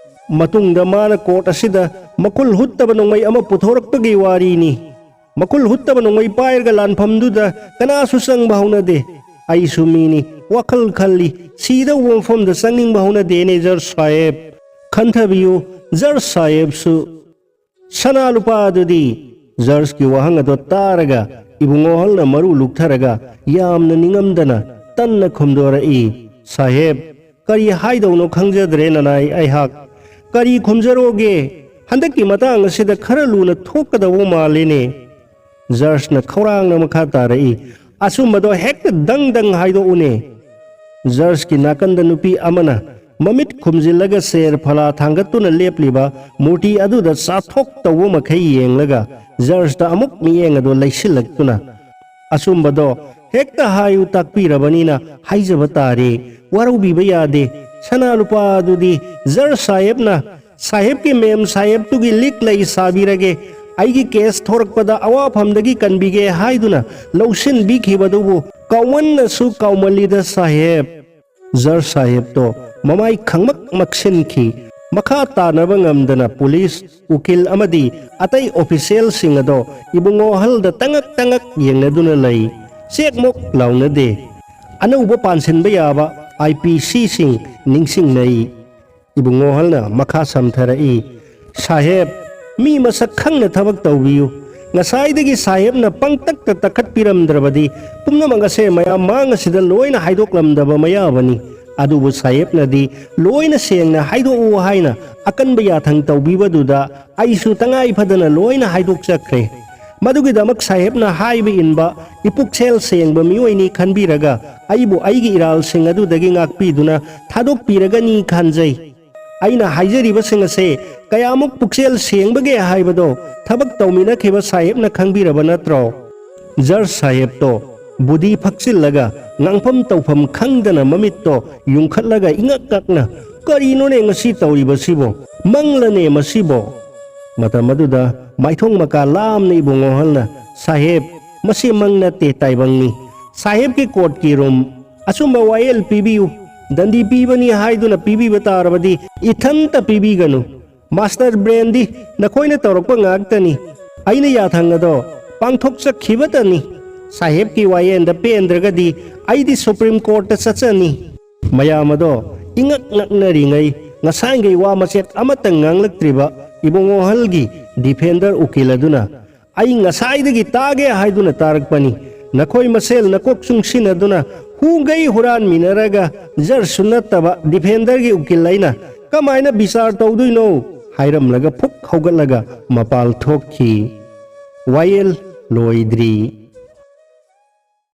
ꯃꯇꯨꯡꯗ ꯃꯥꯅ ꯀꯣꯔꯠ ꯑꯁꯤꯗ ꯃꯈꯨꯜ ꯍꯨꯠꯇꯕ ꯅꯣꯡꯃꯩ ꯑꯃ ꯄꯨꯊꯣꯔꯛꯄꯒꯤ ꯋꯥꯔꯤꯅꯤ꯫ ꯃꯈꯨꯜ ꯍꯨꯠꯇꯕ ꯅꯣꯡꯃꯩ ꯄꯥꯏꯔꯒ ꯂꯥꯟꯐꯝꯗꯨꯗ ꯀꯅꯥꯁꯨ ꯆꯪꯕ ꯍꯧꯅꯗꯦ꯫ ꯑꯩꯁꯨ ꯃꯤꯅꯤ, ꯋꯥꯈꯜ ꯈꯜꯂꯤ, ꯁꯤꯗꯧꯕ ꯃꯐꯝꯗ ꯆꯪꯅꯤꯡꯕ ꯍꯧꯅꯗꯦꯅꯦ ꯖꯔꯖ ꯁꯥꯍꯦꯕ꯫ ꯈꯟꯊꯕꯤꯌꯨ, ꯖꯔꯖ ꯁꯥꯍꯦꯕꯁꯨ꯫ ꯁꯅꯥ ꯂꯨꯄꯥ ꯑꯗꯨꯗꯤ꯫ ꯖꯔꯖꯀꯤ ꯋꯥꯍꯪ ꯑꯗꯨ ꯇꯥꯔꯒ ꯏꯕꯨꯡꯉꯣꯍꯜꯅ ꯃꯔꯨ ꯂꯨꯛꯊꯔꯒ ꯌꯥꯝꯅ ꯅꯤꯡꯉꯝꯗꯅ ꯇꯟꯅ ꯈꯨꯝꯗꯣꯔꯛꯏ, "ꯁꯥꯍꯦꯕ, ꯀꯔꯤ ꯍꯥꯏꯗꯧꯅꯣ ꯈꯪꯖꯗ꯭ꯔꯦ ꯅꯅꯥꯏ ꯑꯩꯍꯥꯛ꯫ ꯀꯔꯤ ꯈꯨꯝꯖꯔꯣꯒꯦ? ꯍꯟꯗꯛꯀꯤ ꯃꯇꯥꯡ ꯑꯁꯤꯗ ꯈꯔ ꯂꯨꯅ ꯊꯣꯛꯀꯗꯧꯕ ꯃꯥꯜꯂꯤꯅꯦ꯫" ꯖꯔꯖꯅ ꯈꯧꯔꯥꯡꯅ ꯃꯈꯥ ꯇꯥꯔꯛꯏ, "ꯑꯆꯨꯝꯕꯗꯣ ꯍꯦꯛꯇ ꯗꯪ ꯗꯪ ꯍꯥꯏꯗꯣꯛꯎꯅꯦ꯫" ꯖꯔꯖꯀꯤ ꯅꯥꯀꯟꯗ ꯅꯨꯄꯤ ꯑꯃꯅ ꯃꯃꯤꯠ ꯈꯨꯝꯖꯤꯜꯂꯒ ꯁꯦꯔ ꯐꯂꯥ ꯊꯥꯡꯒꯠꯇꯨꯅ ꯂꯦꯞꯂꯤꯕ ꯃꯨꯔꯇꯤ ꯑꯗꯨꯗ ꯆꯥꯊꯣꯛ ꯇꯧꯕ ꯃꯈꯩ ꯌꯦꯡꯂꯒ ꯖꯔꯖꯇ ꯑꯃꯨꯛ ꯃꯤꯠꯌꯦꯡ ꯑꯗꯨ ꯂꯩꯁꯤꯜꯂꯛꯇꯨꯅ, "ꯑꯆꯨꯝꯕꯗꯣ ꯍꯦꯛꯇ ꯍꯥꯏꯌꯨ, ꯇꯥꯛꯄꯤꯔꯕꯅꯤꯅ ꯍꯥꯏꯖꯕ ꯇꯥꯔꯦ, ꯋꯥꯔꯧꯕꯤꯕ ꯌꯥꯗꯦ꯫ ꯁꯅꯥ ꯂꯨꯄꯥ ꯑꯗꯨꯗꯤ ꯖꯔꯖ ꯁꯥꯍꯦꯕꯅ ꯁꯥꯍꯦꯕꯀꯤ ꯃꯦꯝ ꯁꯥꯍꯦꯕꯇꯨꯒꯤ ꯂꯤꯛ ꯂꯩ ꯁꯥꯕꯤꯔꯒꯦ, ꯑꯩꯒꯤ ꯀꯦꯁ ꯊꯣꯔꯛꯄꯗ ꯑꯋꯥꯐꯝꯗꯒꯤ ꯀꯟꯕꯤꯒꯦ ꯍꯥꯏꯗꯨꯅ ꯂꯧꯁꯤꯟꯕꯤꯈꯤꯕꯗꯨꯕꯨ ꯀꯥꯎꯃꯟꯅꯁꯨ ꯀꯥꯎꯃꯜꯂꯤꯗ ꯁꯥꯍꯦꯕ꯫" ꯖꯔꯖ ꯁꯥꯍꯦꯕꯇꯣ ꯃꯃꯥꯏ ꯈꯪꯃꯛ ꯃꯛꯁꯤꯟꯈꯤ꯫ ꯃꯈꯥ ꯇꯥꯅꯕ ꯉꯝꯗꯅ ꯄꯨꯂꯤꯁ, ꯎꯀꯤꯜ ꯑꯃꯗꯤ ꯑꯇꯩ ꯑꯣꯐꯤꯁꯤꯌꯦꯜꯁꯤꯡ ꯑꯗꯣ ꯏꯕꯨꯡꯉꯣ ꯑꯍꯜꯗ ꯇꯉꯛ ꯇꯉꯛ ꯌꯦꯡꯅꯗꯨꯅ ꯂꯩ꯫ ꯆꯦꯛꯃꯣꯛ ꯂꯥꯎꯅꯗꯦ꯫ ꯑꯅꯧꯕ ꯄꯥꯟꯁꯤꯟꯕ ꯌꯥꯕ ꯑꯥꯏ ꯄꯤ ꯁꯤꯁꯤꯡ ꯅꯤꯡꯁꯤꯡꯅꯩ꯫ ꯏꯕꯨꯡꯉꯣ ꯑꯍꯜꯅ ꯃꯈꯥ ꯁꯝꯊꯔꯛꯏ, "ꯁꯥꯍꯦꯕ, ꯃꯤ ꯃꯁꯛ ꯈꯪꯅ ꯊꯕꯛ ꯇꯧꯕꯤꯌꯨ꯫ ꯉꯁꯥꯏꯗꯒꯤ ꯁꯥꯍꯦꯕꯅ ꯄꯪꯇꯛꯇ ꯇꯛꯈꯠꯄꯤꯔꯝꯗ꯭ꯔꯕꯗꯤ ꯄꯨꯝꯅꯃꯛ ꯑꯁꯦ ꯃꯌꯥꯝ ꯃꯥꯡ ꯑꯁꯤꯗ ꯂꯣꯏꯅ ꯍꯥꯏꯗꯣꯛꯂꯝꯗꯕ ꯃꯌꯥꯕꯅꯤ꯫ ꯑꯗꯨꯕꯨ ꯁꯥꯍꯦꯕꯅꯗꯤ ꯂꯣꯏꯅ ꯁꯦꯡꯅ ꯍꯥꯏꯗꯣꯛꯎ ꯍꯥꯏꯅ ꯑꯀꯟꯕ ꯌꯥꯊꯪ ꯇꯧꯕꯤꯕꯗꯨꯗ ꯑꯩꯁꯨ ꯇꯉꯥꯏ ꯐꯗꯅ ꯂꯣꯏꯅ ꯍꯥꯏꯗꯣꯛꯆꯈ꯭ꯔꯦ꯫ ꯃꯗꯨꯒꯤꯗꯃꯛ ꯁꯥꯍꯦꯕꯅ ꯍꯥꯏꯕ ꯏꯟꯕ ꯏꯄꯨꯛꯁꯦꯜ ꯁꯦꯡꯕ ꯃꯤꯑꯣꯏꯅꯤ ꯈꯟꯕꯤꯔꯒ ꯑꯩꯕꯨ ꯑꯩꯒꯤ ꯏꯔꯥꯜꯁꯤꯡ ꯑꯗꯨꯗꯒꯤ ꯉꯥꯛꯄꯤꯗꯨꯅ ꯊꯥꯗꯣꯛꯄꯤꯔꯒꯅꯤ ꯈꯟꯖꯩ꯫ ꯑꯩꯅ ꯍꯥꯏꯖꯔꯤꯕꯁꯤꯡ ꯑꯁꯦ ꯀꯌꯥꯃꯨꯛ ꯄꯨꯛꯆꯦꯜ ꯁꯦꯡꯕꯒꯦ ꯍꯥꯏꯕꯗꯣ ꯊꯕꯛ ꯇꯧꯃꯤꯟꯅꯈꯤꯕ ꯁꯥꯍꯦꯕꯅ ꯈꯪꯕꯤꯔꯕ ꯅꯠꯇ꯭ꯔꯣ? ꯖꯖ ꯁꯥꯍꯦꯕꯇꯣ ꯕꯨꯙꯤ ꯐꯛꯆꯤꯜꯂꯒ ꯉꯥꯡꯐꯝ ꯇꯧꯐꯝ ꯈꯪꯗꯅ ꯃꯃꯤꯠꯇꯣ ꯌꯨꯡꯈꯠꯂꯒ ꯏꯉꯛ ꯉꯛꯅ, "ꯀꯔꯤꯅꯣꯅꯦ ꯉꯁꯤ ꯇꯧꯔꯤꯕꯁꯤꯕꯣ? ꯃꯪꯂꯅꯦ ꯃꯁꯤꯕꯣ?" ꯃꯇꯝ ꯑꯗꯨꯗ ꯃꯥꯏꯊꯣꯡ ꯃꯀꯥ ꯂꯥꯝꯅ ꯏꯕꯨꯡꯉꯣ ꯑꯍꯜꯅ, "ꯁꯥꯍꯦꯕ, ꯃꯁꯤ ꯃꯪ ꯅꯠꯇꯦ, ꯇꯥꯏꯕꯪꯅꯤ꯫ ꯁꯥꯍꯦꯕꯀꯤ ꯀꯣꯔꯠꯀꯤ ꯔꯨꯝ ꯑꯆꯨꯝꯕ ꯋꯥꯌꯦꯜ ꯄꯤꯕꯤꯌꯨ꯫ ꯗꯟꯗꯤ ꯄꯤꯕꯅꯤ ꯍꯥꯏꯗꯨꯅ ꯄꯤꯕꯤꯕ ꯇꯥꯔꯕꯗꯤ ꯏꯊꯟꯇ ꯄꯤꯕꯤꯒꯅꯨ꯫ ꯃꯥꯁꯇꯔ ꯕ꯭ꯔꯦꯟꯗꯤ ꯅꯈꯣꯏꯅ ꯇꯧꯔꯛꯄ ꯉꯥꯛꯇꯅꯤ꯫ ꯑꯩꯅ ꯌꯥꯊꯪ ꯑꯗꯣ ꯄꯥꯡꯊꯣꯛꯆꯈꯤꯕꯇꯅꯤ꯫ ꯁꯥꯍꯦꯕꯀꯤ ꯋꯥꯌꯦꯜꯗ ꯄꯦꯟꯗ꯭ꯔꯒꯗꯤ ꯑꯩꯗꯤ ꯁꯨꯄ꯭ꯔꯤꯝ ꯀꯣꯔꯠꯇ ꯆꯠꯆꯅꯤ"꯫ ꯃꯌꯥꯝ ꯑꯗꯣ ꯏꯉꯛ ꯉꯛꯅꯔꯤꯉꯩ ꯉꯁꯥꯏꯈꯩ ꯋꯥ ꯃꯆꯦꯠ ꯑꯃꯠꯇ ꯉꯥꯡꯂꯛꯇ꯭ꯔꯤꯕ ꯏꯕꯨꯡꯉꯣ ꯑꯍꯜꯒꯤ ꯗꯤꯐꯦꯟꯗꯔ ꯎꯀꯤꯜ ꯑꯗꯨꯅ, "ꯑꯩ ꯉꯁꯥꯏꯗꯒꯤ ꯇꯥꯒꯦ ꯍꯥꯏꯗꯨꯅ ꯇꯥꯔꯛꯄꯅꯤ꯫ ꯅꯈꯣꯏ ꯃꯁꯦꯜ ꯅꯀꯣꯛ ꯆꯨꯡꯁꯤꯟꯅꯗꯨꯅ ꯍꯨꯒꯩ ꯍꯨꯔꯥꯟꯃꯤꯟꯅꯔꯒ ꯖꯖꯁꯨ ꯅꯠꯇꯕ ꯗꯤꯐꯦꯟꯗꯔꯒꯤ ꯎꯀꯤꯜ ꯑꯩꯅ ꯀꯃꯥꯏꯅ ꯕꯤꯆꯥꯔ ꯇꯧꯗꯣꯏꯅꯣ?" ꯍꯥꯏꯔꯝꯂꯒ ꯐꯨꯛ ꯍꯧꯒꯠꯂꯒ ꯃꯄꯥꯜ ꯊꯣꯛꯈꯤ꯫ ꯋꯥꯌꯦꯜ ꯂꯣꯏꯗ꯭ꯔꯤ꯫